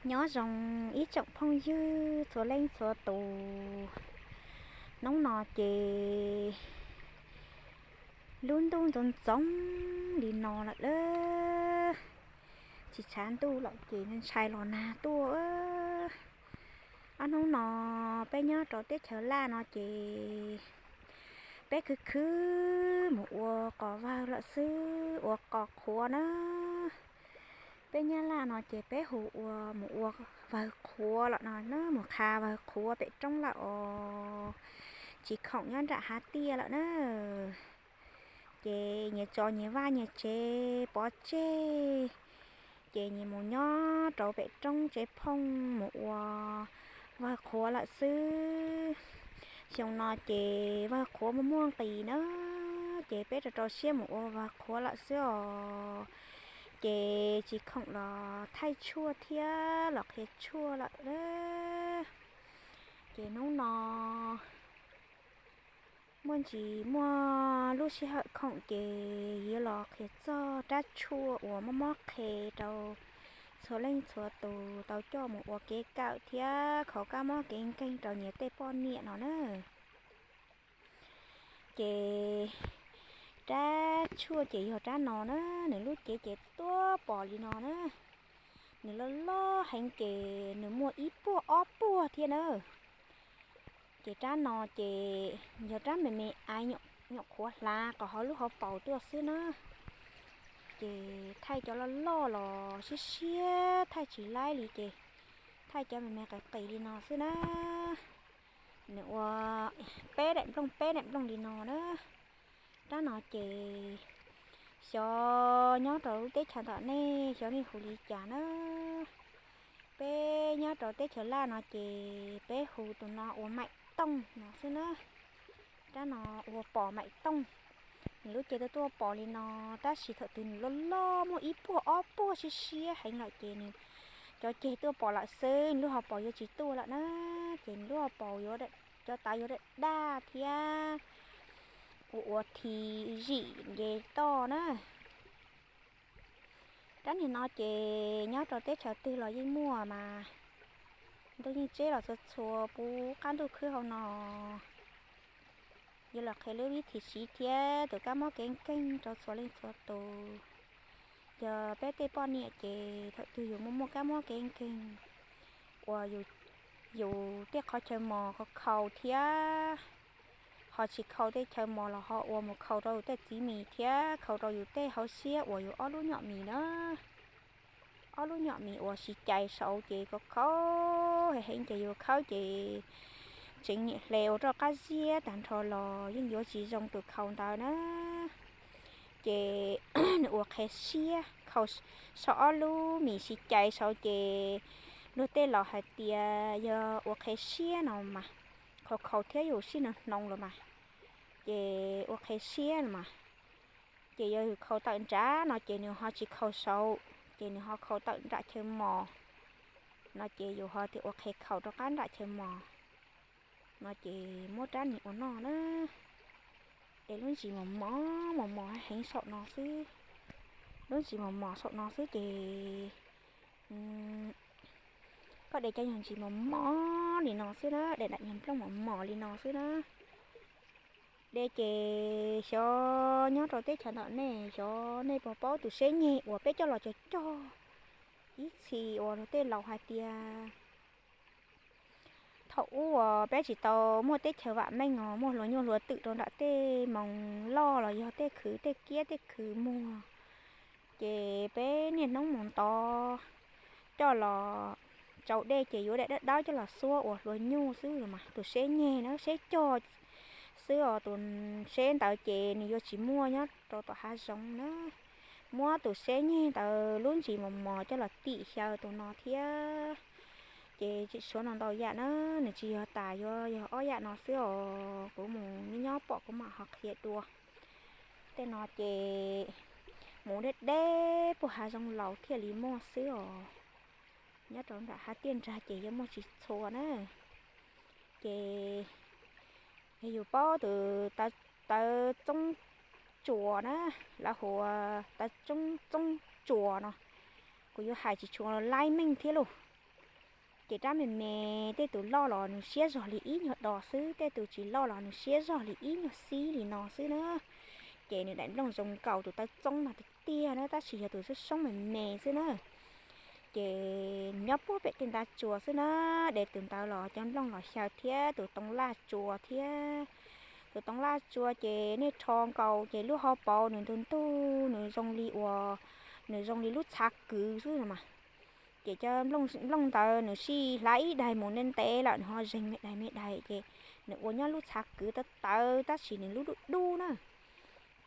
Nyob zoo ib tsoom phooj ywg txhua leej txhua tus. Hnub no ces lub ntuj ntxoov ntxoov li no lawm lab. Tsis tshav ntuj lawm ces ntshai los nag tuaj. Ob hnub no peb nyob rau teb chaws Laj no ces peb khwv khwv mus ua qos vawg lawm xwb, ua qos qhuav na. Peb Nyab Laj no ces peb hu ua mus ua vawg qhuav lawm no na, mus qha vawg qhuav pem roob lawm os. Tsis khoom nyob nram hav tiaj lawm na. Ces nyias tso nyias vaj nyias tsev pov tseg, ces nyias mus nyob rau pem roob tsev phooj mus ua vawg qhuav lawm xwb. Xyoo no ces vawg qhuav muaj muaj nqis na, ces peb rau rau siab mus ua vawg qhuav lawm xwb os. Ces tsis khoom los thaij tshuaj thiab los qhia tshuaj lawm. Ces hnub no muaj ntsis muaj lub sij hawm khoom ces yuav los qhia txog rab tshuaj uas mob mob qhe rau txhua leej txhua tus tau coj mus ua kev kawm thiab kho kab mob kev nkeeg rau nyias tej poj niam no na. Ces rab tshuaj ces yog rab no na, nws lub cev ces tuaj pom li no na. Nws loj loj heev ces nws muaj ib puag ob puag thiab na. Ces rab no ces yog rab me me aiv, nyuam qhuav hlav qhov hauv lub hauv paus tuaj xwb na. Ces thaij cov loj loj los siab siab thaij tsis laib li ces thaij cov me me qis qis li no xwb na. Nws ua peb daim nplooj peb daim nplooj li no na. Rab no ces xyov nyob rau lub teb chaws tom nej xyov nej hu li cas na. Peb nyob rau teb chaws Laj no ces peb hu tus no ua maim tooj no xwb na. Rab no ua pom maim tooj. Nws lub cev tuaj tuaj pom li no tab sis thaum twg nws loj loj muaj ib puag ob puag siab siab heev lawm ces nws cov ceg tuaj pom lawm xwb, nws lub hauv paus yuav tsis tuaj lawm na. Ces nws lub hauv paus yuav, cov taw yuav daj daj thiab ua ua thi zim nce toj na. Rab niag no ces nyob rau teb chaws twg los yeej muaj mas. Ntuj yeej tseb los txhua txhua puv qab ntuj khwb hauv no. Yuav los qhia lub vib thim siv thiab tus kab mob kev nkeeg rau txhua leej txhua tus. Yog peb tej poj niam ces thaum twg yus muaj muaj kab mob kev nkeeg uas yus tej qhov chaw mos khaus khaus thiab ho tsis khaus tej chaw mos los ho ua mus khaus rau yus tej txiv mis thiab khaus rau yus tej hauv siab uas yus ob lub nyom mis na. Ob lub nyom mis uas siv cais saud ces khaus khaus heev heev ces yus khawb ces tseev niam hle ua roj qab ziab tag nrho los yeej yuav tsis zoo tus khaus ntawd na. Ces nws ua qhe siab, khaus saum ob lub mis siv cais saud ces luag tej laus hais tias yog ua qhe siab no mas, khaus khaus thiab yus sib nws hnoos los mas, ces ua qhe siab no mas. Ces yog yus khaus tawm nrad no ces nws ho tsis khaus saud, ces nws ho khaus tawm nram chaw mos no ces yus ho tias ua qhe khaus rov qab nram chaw mos no ces muab rab niag ua noj na. Es lub ntsis mos mos mos mos heev saum no xwb. Lub ntsis mos mos saum no xwb ces koj de cov nyuag ntsis mos mos li no xwb na, de daim nyuag nplooj mos mos li no xwb na. De ces xyov nyob rau teb chaws ntawm nej xyov nej puas paub tus seb nyeg uas peb coj los cog cog ib txhis uas luag tej laus hais tias thaum ub uas peb tsis tau muaj teb chaws vam meej os, muaj hluas nyuj hluas twm rau nram tej moos loj los yog tej khwv tej kiab tej khwv muag, ces peb niaj hnub mus ntov coj los tsau dej ces yuav daim dawb dawb coj los xuab ua hluas nyuj xwb los mas. Tus seb nyeg na, seb cog xwb os, tus seb ntawd ces nws yuav tsis muaj nyob rau tom hav zoov na. Muab tus seb nyeg ntawd lub ntsis mos mos coj los tim xyaw tus no thiab. Ces tseem tshuav no ntau yam na, nws tsis yog tas yuav yog ob yam no xwb os, kuv mus nyob pom kuv mam ho qhia dua. Tej no ces mus deb deb puag hav zoov laus thiaj li muaj xwb os. Nyob rau nram hav tiaj nrag ces yuav muaj tsis txhua na. Ces yog yus paub tus tawv txoob tsuas na, lawv hu ua tawv txoob tsuas no, kuv yuav hais tsis tshua laib meej thiab lauj. Ces rab me me, tej tus loj los nws siab zog li ib nyuag dos xwb, tej tus tsis loj los nws siab zog li ib nyuag xib li no xwb na. Ces nws daim nplooj zoo nkaus tus taw txoob no tiag tiag na, tab sis yog tus soob soob me me xwb na. Ces nyob puag pem tej ntav tsua xwb na, de tus ntawd los cov nplooj los xyaw thiab tus tooj laj tsua thiab. Tus tooj laj tsua ces nej rho nkaus ces lub hauv paus nws ntug ntug, nws zoo li uas, nws zoo li lub txhav kwv xwb no mas. Ces cov nplooj ntawd nws sij hlav ib daig mus ntev ntev lawm, nws ho zeeg me daig me daig ces nws ua nyob lub txhav kwv tawv tawv tab sis nws lub dub dub na.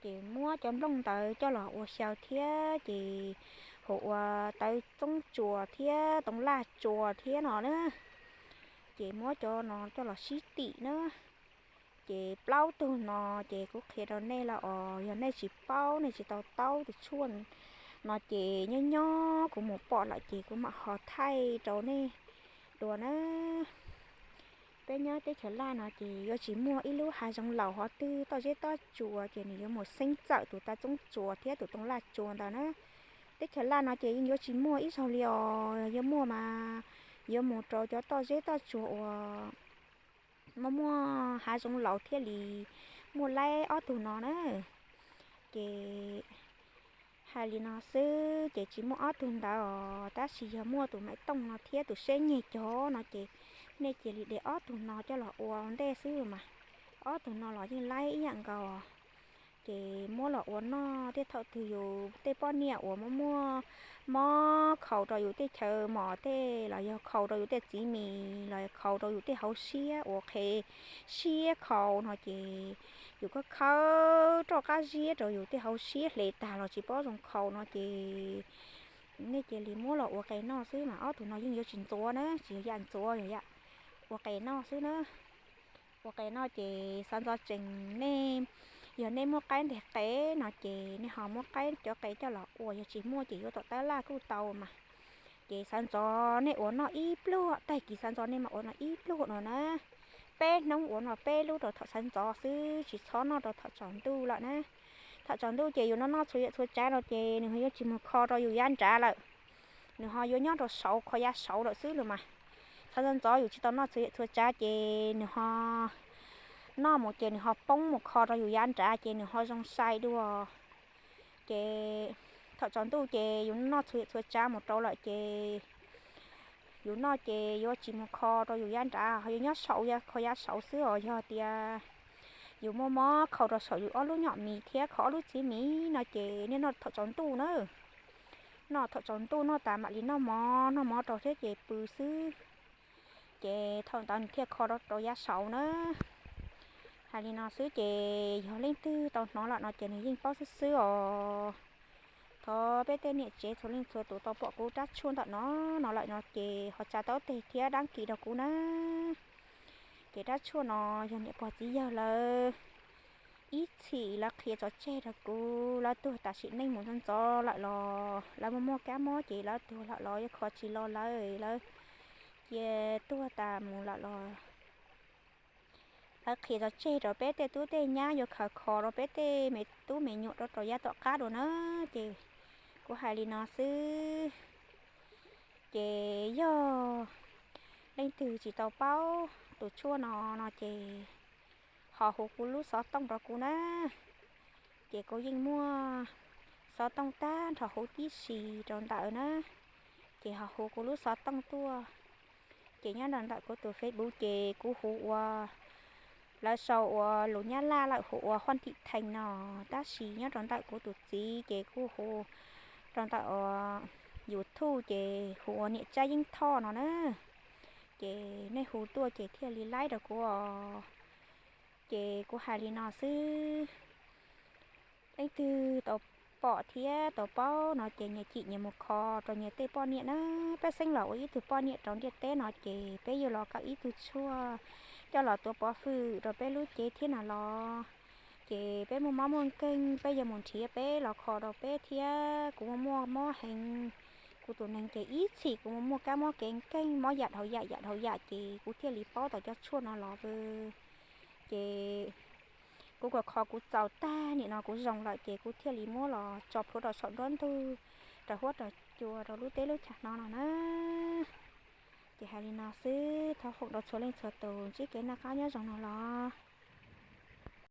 Ces muab cov nplooj ntawd coj los ua xyaw thiab ces hu ua tawv txoob tsua thiab tooj laj tsua thiab no na. Ces muab cov no coj los sib tim na. Ces plaub tug no ces kuv qhia rau nej lawm os, yog nej tsis paub nej tsis tau taub tus tshuaj no ces nyob nyob kuv mus pom lawm ces kuv mam ho thaij rau nej dua na. Peb nyob teb chaws Laj no ces yuav tsis muaj ib lub hav zoov laus hov twg toj zeb toj tsua ces nws yuav mus xeeb txawm tus taw txoob tsua thiab tus tooj laj tsua ntawd na. Teb chaws Laj no ces yeej yuav tsis muaj ib zaug li os, yog muaj mas yuav mus rau cov toj zeb toj tsua uas muaj muaj hav zoov laus thiaj li muaj laib ob tug no na. Ces hais li no xwb ces tsis muaj ob tug ntawd os, tab sis yog muaj tus maiv tooj no thiab tus seb nyeg cog no ces nej cia li de ob tug no coj los ua ua ntej xwb mas. Ob tug no los yeej laib ib yam nkaus. Ces muab los ua noj tej thaum twg yus tej poj niam uas muaj muaj mob khaus rau yus tej chaw mos tej los yog khaus rau yus tej txiv mis los khaus rau yus tej hauv siab uas qhev siab khaus no ces yus khaws khaws roj qab ziab rau yus tej hauv siab hle tag los tsis paub zoo khaus no ces nej cia li muab los ua qe noj xwb mas ob tug no yeej yuav tsis ntxuav na, tsis yog yam ntxuav, yog yam ua qe noj xwb na. Ua qe noj ces xav ntxov tsees nej, yog nej muaj qaib nteg qe no ces nej ho muab qaib cov qe coj los ua, yog tsis muaj ces yuav tom tab laj kuj tau mas. Ces xav ntxov nej ua noj ib pluag, tag kis xav ntxov nej mam ua noj ib pluag no na. Peb hnub ua noj peb lub rau thaum xav ntxov xwb, tsis txhob noj rau thaum tsaus ntuj lawm na. Thaum tsaus ntuj ces yus noj noj txhua yam txhua tsav no ces nws ho yuav tsis mus kho rau yus yav nrad lawm, nws ho yuav nyob rau saud kho yav saud lawm xwb los mas. Xav ntxov ntxov yus tsis tau noj txhua yam txhua tsav ces nws ho noj mus ces nws ho poob mus kho rau yus yav nrad ces nws ho zoo sai dua. Ces thaum tsaus ntuj ces yus noj txhua yam txhua tsav mus rau lawm ces yus noj ces yuav tsis mus kho rau yus yav nrad, ho yuav nyob saud kho yav saud xwb os. Yog tias yus muaj mob khaus rau saum yus ob lub nyom mis thiab khaus ob lub txiv mis no ces nej noj thaum tsaus ntuj na. Noj thaum tsaus ntuj noj tas mam li noj mov, noj mov rau thiab ces pw xwb. Ces thaum ntawd nws thiaj kho rau yav saud na. Hais li no xwb ces yog leej twg tau hnov lawm no ces nws yeej paub xwb xwb os. Thov peb tej niam tsev txhua leej txhua tus tau pom kuv rab tshuaj ntawm no no lawm no ces ho tsa taub teg thiab dab kis rau kuv na. Ces rab tshuaj no yog niam pog txiv yawg lawv ib txhis lawv qhia tso tseg rau kuv, lawv tuag tam sim neej mus ntxov ntxov lawm los lawv muaj muaj kab mob ces lawv tuag lawm los yog kho tsis los lawv, lawv cia tuag tas mus lawm los lawv qhia tso tseg rau peb tej tub tej nyab yuav khaws kho rau peb tej me tub me nyuam rau rau yav tom qab dua na. Ces kuv hais li no xwb. Ces yog leej twg tsis tau paub tus tshuaj no no ces ho hu kuv lub xov tooj rau kuv na. Ces kuv yeej muaj xov tooj tag nrho huv tib si rau ntawm na. Ces ho hu kuv lub xov tooj tuaj. Ces nyob rau ntawm kuv tus Facebook ces kuv hu ua, lawv sau ua lus Nyab Laj lawm hu ua Huaj Thim Thees no, tab sis nyob rau ntawm kuv tus txiv ces kuj hu, rau ntawm YouTube ces hu ua Niam Tsab Yeeb Thoj no na. Ces nej hu tuaj ces thiaj li laib rau kuv os. Ces kuv hais li no xwb. Leej twg tau pom thiab tau paub no ces nyias cim nyias mus kho rau nyias tej poj niam na. Pej xeeb los ua ib tug poj niam rau ntiaj teb no ces peb yuav los kaw ib tug tshuaj coj los tuav pov hwm rau peb lub cev thiab no los. Ces peb muaj mob muaj nkeeg peb yuav mus nrhiav peb los kho rau peb thiab. Kuv muaj muaj mob heev, kuv tus neeg ces ib txhis kuv muaj muaj kab mob kev nkeeg, mob yam dhau yam yam dhau yam ces kuv thiaj li paub tau cov tshuaj no los. Ces kuv kuj kho kuv txaus tag nim no kuv zoo lawm ces kuv thiaj li muab los tso plhuav rau saum nruab ntug, rau huab rau cua rau lub teb lub chaw no no na. Ces Yog li no xwb, thov foom rau txhua leej txhua tus ntsib kev noj qab nyob zoo no los.